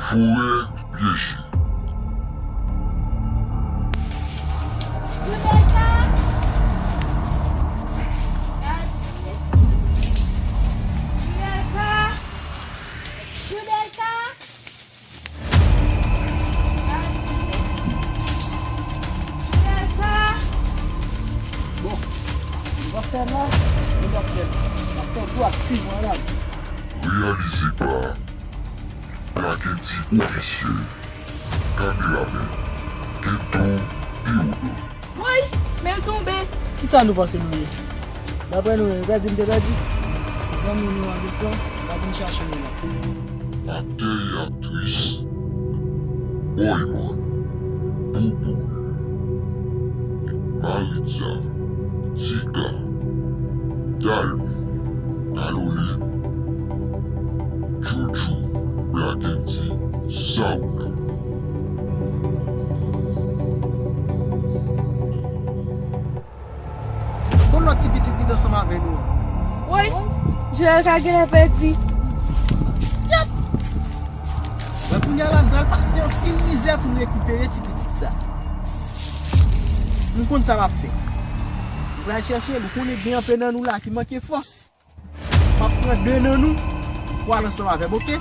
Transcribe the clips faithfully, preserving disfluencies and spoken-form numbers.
Forè pyeje. Bon, nou va fè la, nou va fè la. N ap fè tou ak sivwa la. Reyalize pa Black N T Officiel. Kameramen, Gento Théodore. Woy, men l tonbe! Kisa nou panse nou ye? Daprè nou menm, pèdi m te pèdi. Si zanmi nou an gen plan, l ap vin chache nou la. Aktè e aktris, Boybon, Bouboul, Maritza, Tika, Dalmi, Caroline, Jojo, Black N T, Sauna. Gon lòt ti pitit ki t ansanm avè nou an. Woy, Joelka genlè pèdi. Yap! Men kounye a la, nou pral pase anpil mizè pou nou rekipere ti pitit sa. M konn sa m ap fè. M pral chèche l, ou konnen gen anpe nan nou la ki manke fòs. M ap pran de nan nou pou al ansanm avè m, oke?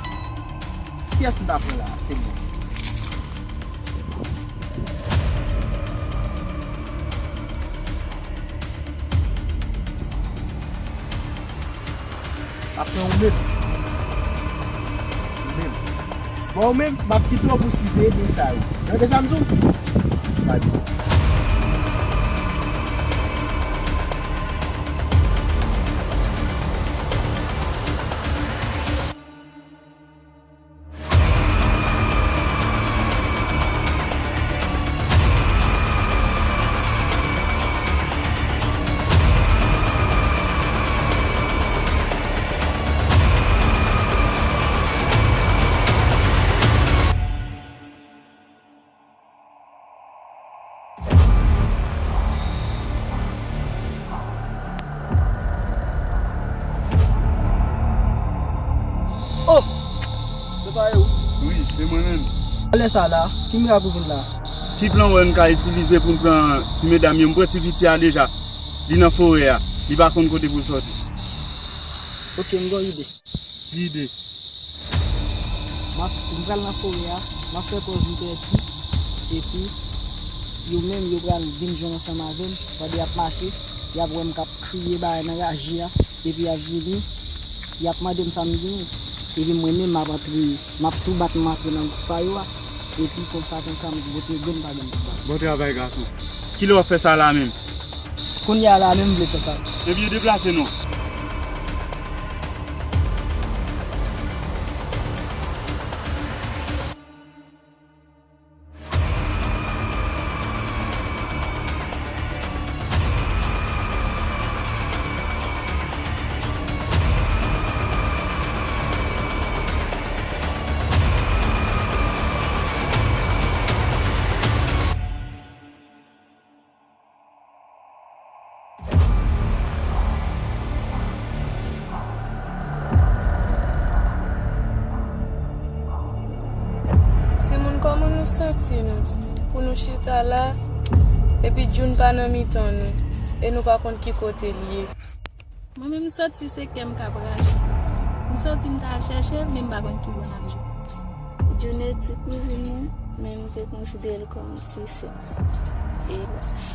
Kiyès m ta pran la? Se mwen. M ap pran ou menm. Ou menm. Bon, ou menm, m ap kite w pou siveye de sa yo. Tande sa m di w? Bay. Oh! Se pa e ou? Wi, se mwen menm. Alè sa la, ki mirak ou vin la? Ki plan w wè n ka itilize pou n pran ti medam yo? M pran ti piti a deja. Li nan forè a. Li pa konn kote pou l sòti. Oke, m gen yon ide. Ki ide? M ap, m pral nan forè a, m ap fè pòz m pèdi, epi yo menm yo pral vin jwenn ansanm avè m, pandan y ap mache, y ap wè m k ap kriye bagay nan raje a, epi y ap vini, y ap mande m sa m genyen, epi mwen menm m ap antre, m ap tou bat m antre nan gwoup pa yo a, epi konsa, konsa, m pote grenn pa grenn pou bat. Bon travay, gason. Kilè w ap fè sa la menm? Kounye a la menm m vle fè sa. Ebyen, deplase non. Timoun, kòman nou santi nou pou nou chita la, epi June pa nan mitan nou, e nou pa konn ki kote l ye? Mwen menm, m santi se kè m k ap rache. M santi m ta al chèche l, men m pa konn ki bò n ap jwenn. June ti kouzin mwen, men m te konsidere l kòm ti sè m. Elas.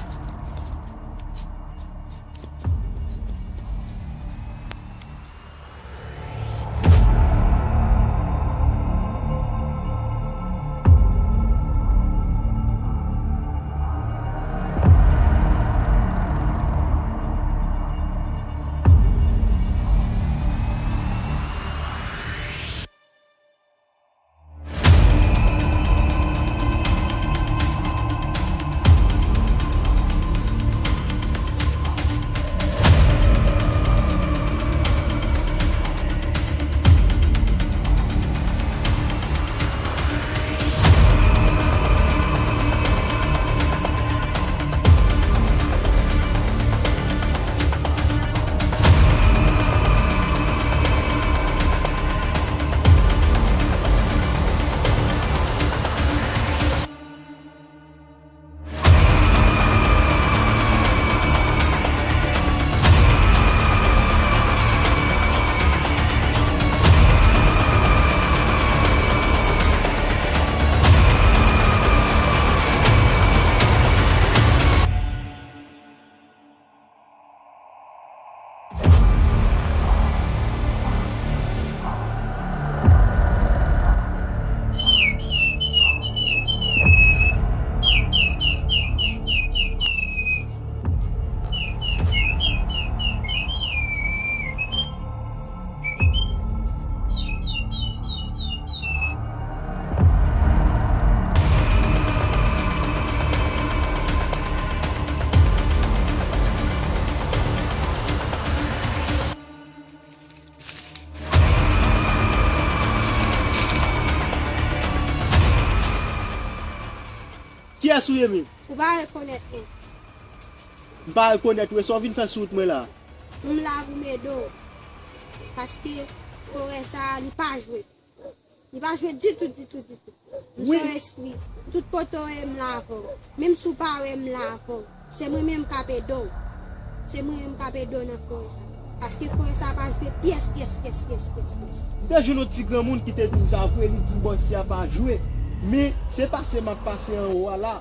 Kiyès ou ye menm? Ou pa rekonèt mwen. M pa rekonèt ou, e sa w vin fè sou wout mwen la? M la pou m ede w. Paske forè sa a, li pa jwe. Li pa jwe ditou, ditou, ditou. M se yon espri. Tout kote w ye, m la avè w. Menm si w pa wè m, m la avè w. Se mwen menm k ap ede w. Se mwen menm k ap ede w nan forè sa. Paske forè sa pa jwe pyès, pyès, pyès, pyès, pyès, pyès. M te jwenn yon ti granmoun ki te di m sa vre, li di m bò isi a pa jwe. Men, se pase m ap pase anwo a la.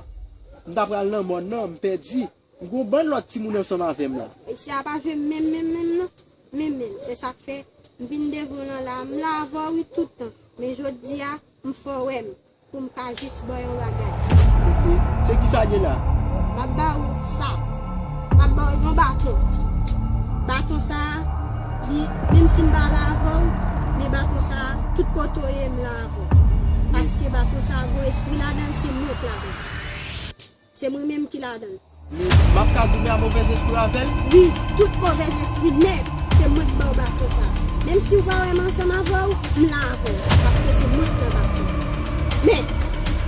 M ta pral nan mòn nan, m pèdi. M gen yon bann lòt timoun ansanm avè m la. Mesye a pa jwe menm, menm, menm, non. Menm, menm. Se sa k fè m vin devan w lan la. M la avè w, wi, tout tan. Men jodi a, m fè w wè m. Pou m ka jis ba w yon bagay. Ok. Se ki sa gen la? M ap ba w sa. M ap ba w yon baton. Baton sa a, li, menm si m pa la avè w, men baton sa a, tout kote w ye, m la avè w. Paske baton sa a, gwo espri ladan l, se mwen k ladan l. Se mwen menm ki ladan l. Men, m ap ka goumen a movèzespri avè l? Wi, tout movèzespri nèt, se mwen k ba w baton sa. Menm si w pa wè m ansanm avè w, m la avè w, paske se mwen k nan baton. Men,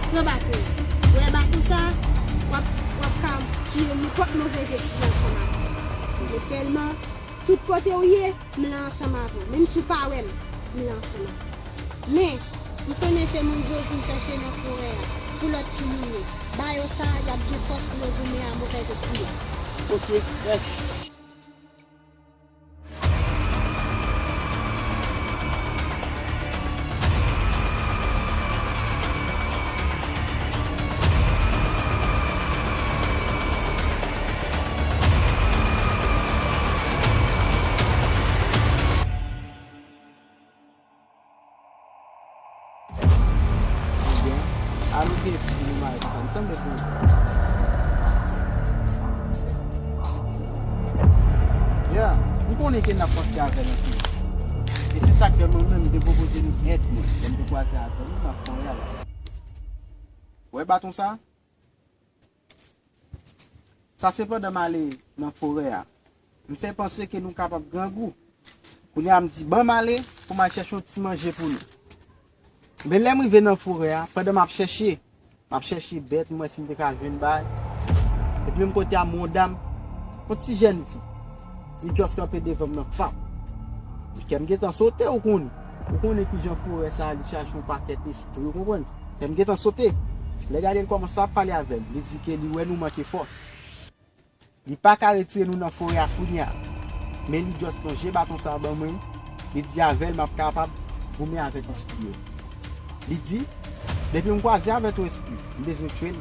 pran baton. Ou wè baton sa, w ap, w ap ka tiye nenpòt movèzespri ansanm avè w. Men sèlman, tout kote w ye, m la ansanm avè w. Menm si w pa wè m, m la ansanm avè w. Men, m konnen se moun yo vin chèche nan forè a pou lòt timoun yo. Ba yo sa, y ap gen fòs pou yo goumen a movèzespri yo. Ok, mèsi. Ebyen, a nou gen ti limaj sa. M sanble gen. Ya, m konnen ke n ap panse avè l anpil. E se sa k fè mwen menm, m te pwopoze nou èd mwen. Lè m te kwaze avè nou, n ap fè yon rèl. Wè baton sa? Sa se pandan m ale nan forè a. M fè panse ke nou kapab grangou. Kounye a m di, "Ban m ale pou m al chèche yon ti manje pou nou." Men lè m rive nan forè a, pandan m ap chèche, m ap chèche bèt, m wè si m te ka jwenn bay. Epi menm kote a, m wè yon dam, yon ti jèn fi. Li just kanpe devan m nan fap. Kè m gentan sote, ou konnen. Ou konnen kijan forè sa a, li chaje yon pakèt espri, ou konprann? Kè m gentan sote. Lè gade l kòmanse ap pale avè m. Li di ke li wè nou manke fòs. Li pa ka retire nou nan forè a kounye a. Men li just pran je baton sa a ban mwen. Li di avè l m ap kapab goumen avèk espri yo. Li di, depi m kwaze avèk yon espri, m bezwen tchwe l.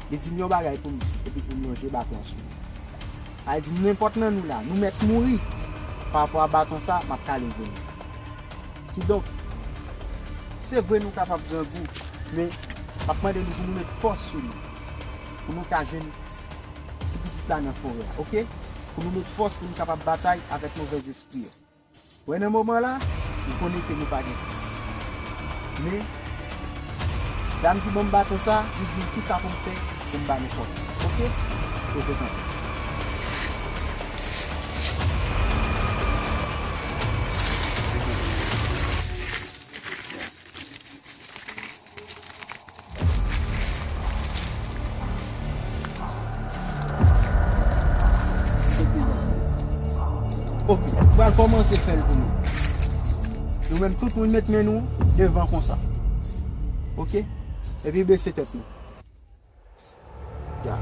Li di m yon bagay pou m di, epi pou m lonje baton an sou li. Sa vle di nenpòt nan nou la, nou mèt mouri pa rapò a baton sa, m ap ka leve nou. Kidonk, se vre nou kapab grangou, men m ap mande nou pou nou met fòs sou nou, pou nou ka jwenn ti pitit la nan forè a, oke? Pou nou met fòs pou nou kapab batay avèk movèzespri yo. Wè, nan moman la, m konnen ke nou pa gen fòs. Men, dam ki ban m baton sa, li di m kisa pou m fè pou m ba nou fòs. Oke? Rete kanpe. Ok, m pral kòmanse fè l pou nou. Nou menm tout moun met men nou devan konsa. Ok? Epi bese tèt nou. Ya.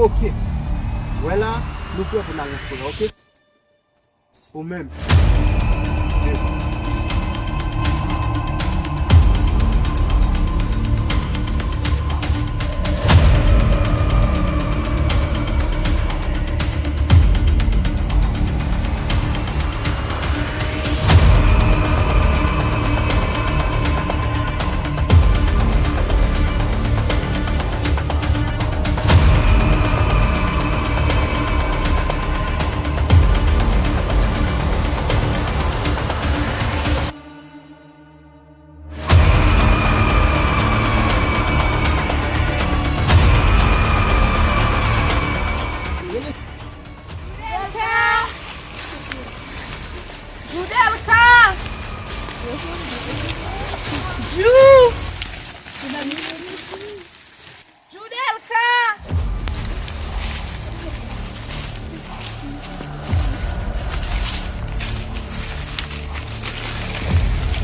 Ok. Wè la, nou prè pou n al nan forè, ok? Ou menm. Jou! Joudelka!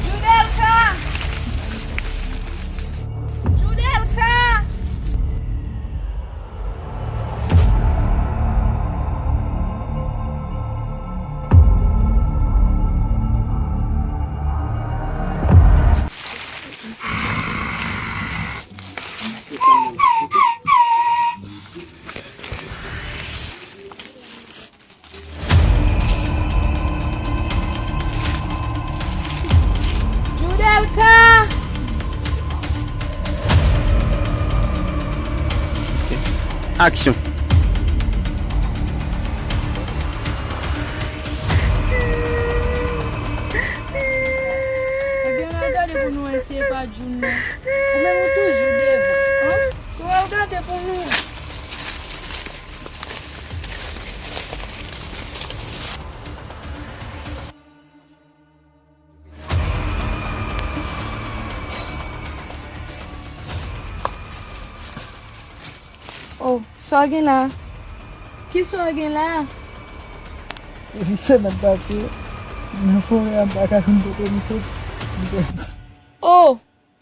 Joudelka! Joudelka! Joudelka! Aksyon. Ebyen, n al gade pou nou wè si e pa June nan. Ou menm ou toujou devan, an? Ou al gade pou nou wè. Oh, sa w gen la? Kisa w gen la? Depi semèn pase, nan forè a, m pa ka jwenn kote m soti. M pèdi. Oh,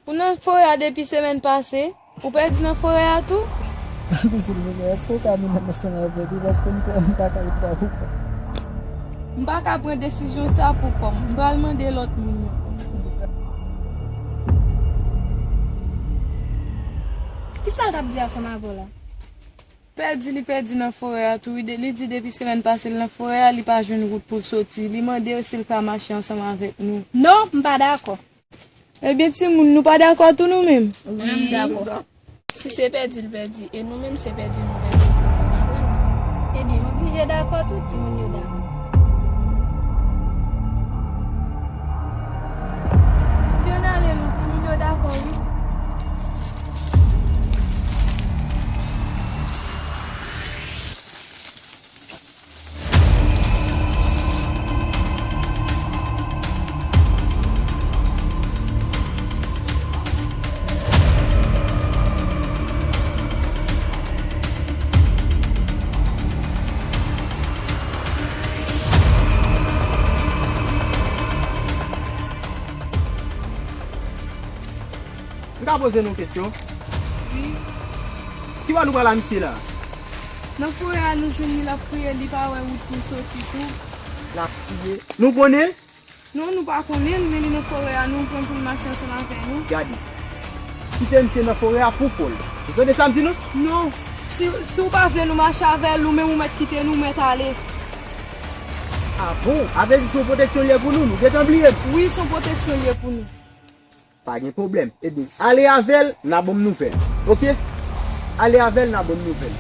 ou nan forè a depi semèn pase? Ou pèdi nan forè a tou? Tanpri, silvouplè, èske w ka vin ansanm avèk nou? Paske m pè, m pa ka ret la pou kò m. M pa ka pran desizyon sa pou kò m. M pral mande lòt moun yo. Kisa l t ap di ansanm avè w la? Pèdi, li pèdi nan forè a tou, wi. De-, li di depi semèn pase l nan forè a, li pa jwenn wout pou l soti. Li mande si l ka mache ansanm avèk nou. Non, m pa dakò. Ebyen, timoun, nou pa dakò tou nou menm? Wi, m dakò. Si se pèdi l pèdi, e nou menm se pèdi nou pèdi tou, nou pa vre? Ebyen, m oblije dakò tou, timoun yo dakò. Ebyen, n ale, nou, timoun yo dakò, wi. M ka poze nou kesyon? Wi. Ki bò nou pral a misye la? Nan forè a nou jwenn li, l ap kriye, li pa wè wout pou l soti tou. L ap kriye. Nou konnen l? Non, nou pa konnen l, men li nan forè a, nou pran pou l mache ansanm avè nou. Gade. Kite misye nan forè a pou kò l. Ou tande sa m di nou? Non. Si, si w pa vle nou mache avè l, ou menm ou mèt kite nou, ou mèt ale. A bon? A vle di se yon pwoteksyon l ye pou nou, nou gentan bliye l? Wi, se yon pwoteksyon l ye pou nou. Pa gen pwoblèm. Ebyen, ale avè l, n a ban m nouvèl. Oke? Ale avè l, n a ban m nouvèl.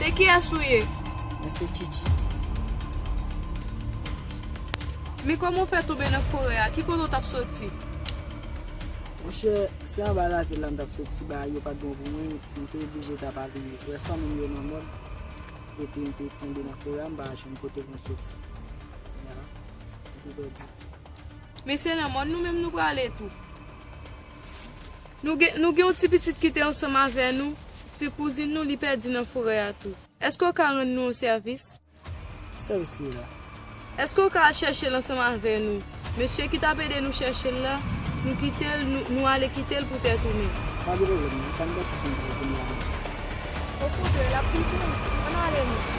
Se kiyès ou ye? Mwen se Tchitchi. Men kòman w fè tonbe nan forè a? Ki kote w t ap soti? Monchè, se anba lavil la m t ap soti, bagay yo pa t bon pou mwen, m te oblije t ap ale wè fanmi m yo nan mòn, epi m te tonbe nan forè a, m pa jwenn kote pou m soti. Ya, m te pèdi. Men se nan mòn nou menm nou prale tou. Nou gen, nou gen yon ti pitit ki te ansanm avè nou, ti kouzin nou, li pèdi nan forè a tou. Èske w ka rann nou yon sèvis? Sèvis li la. Èske w ka al chèche l ansanm avè nou? Mesye ki t ap ede nou chèche l la, nou kite l, nou, nou ale kite l poutèt ou menm. Pa gen pwoblèm, non. Sa m panse se m pral pou m la. Okontrè, l ap pito. Ann ale nou.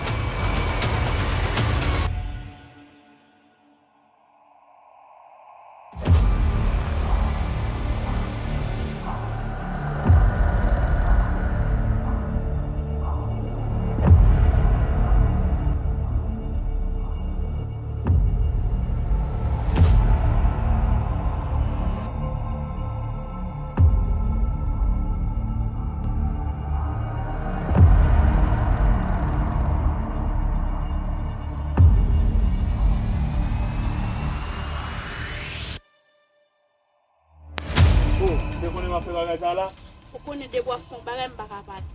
Konnen m ap fè bagay sa la? Ou konnen depi w ap fè yon bagay, m pa ka pa di.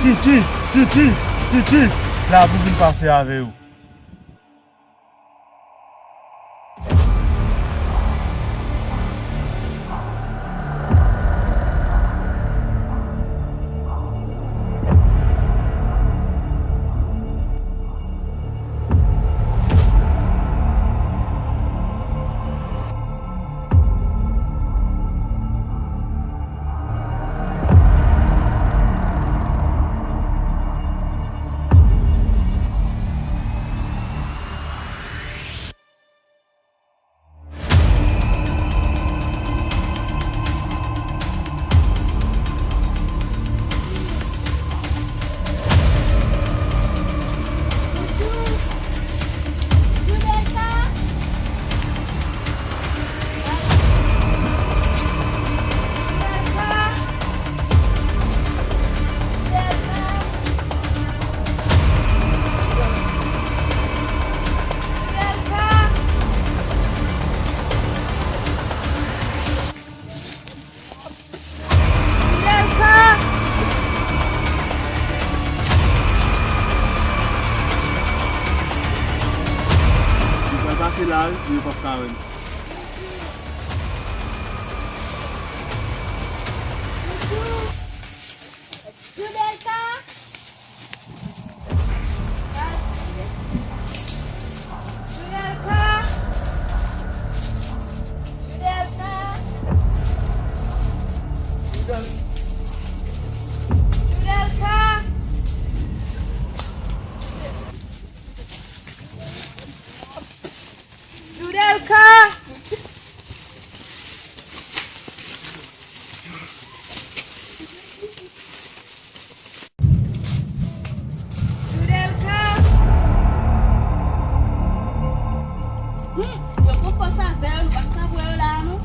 Titi, Titi, Titi, la pou vin pase avè w. Yo pral pase la wi, pou yo p ap ka wè m. Joudelka! Joudelka! Hum, yo pran fòs avè yo, nou pa t ka pran yo la a non.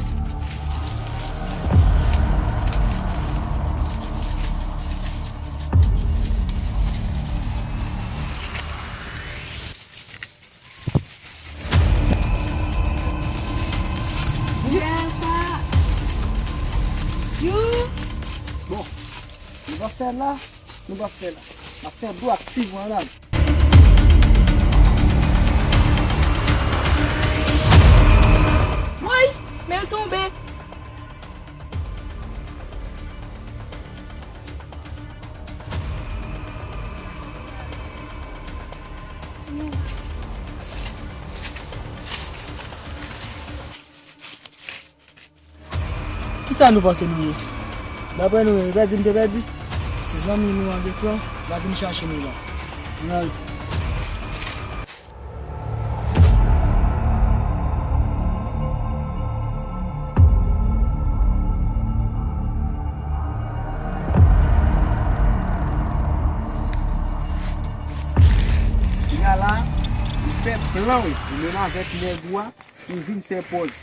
Bon, nou pa fè la, nou pa fè la. N ap fè dwat, swiv mwen la. Woy, men l tonbe. Kisa nou panse nou ye? Daprè nou menm, pèdi m te pèdi. Si zanmi nou an gen plan, l ap vin chache nou la. Ann ale. Kounye a la, li fè plan wi, li menm avèk nèg ou a. Li vin fè pòz.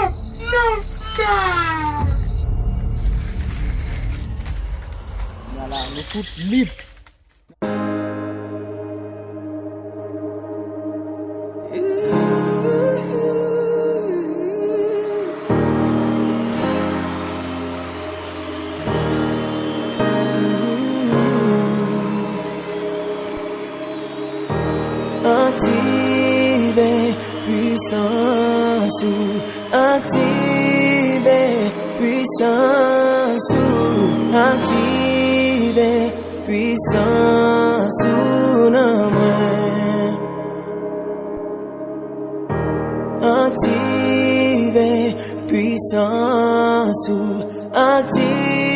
non, non, non. Yala, nou fout lit. Aktive pwisans ou, aktive pwisans ou, aktive pwisans ou nan mwen. Aktive pwisans ou, aktive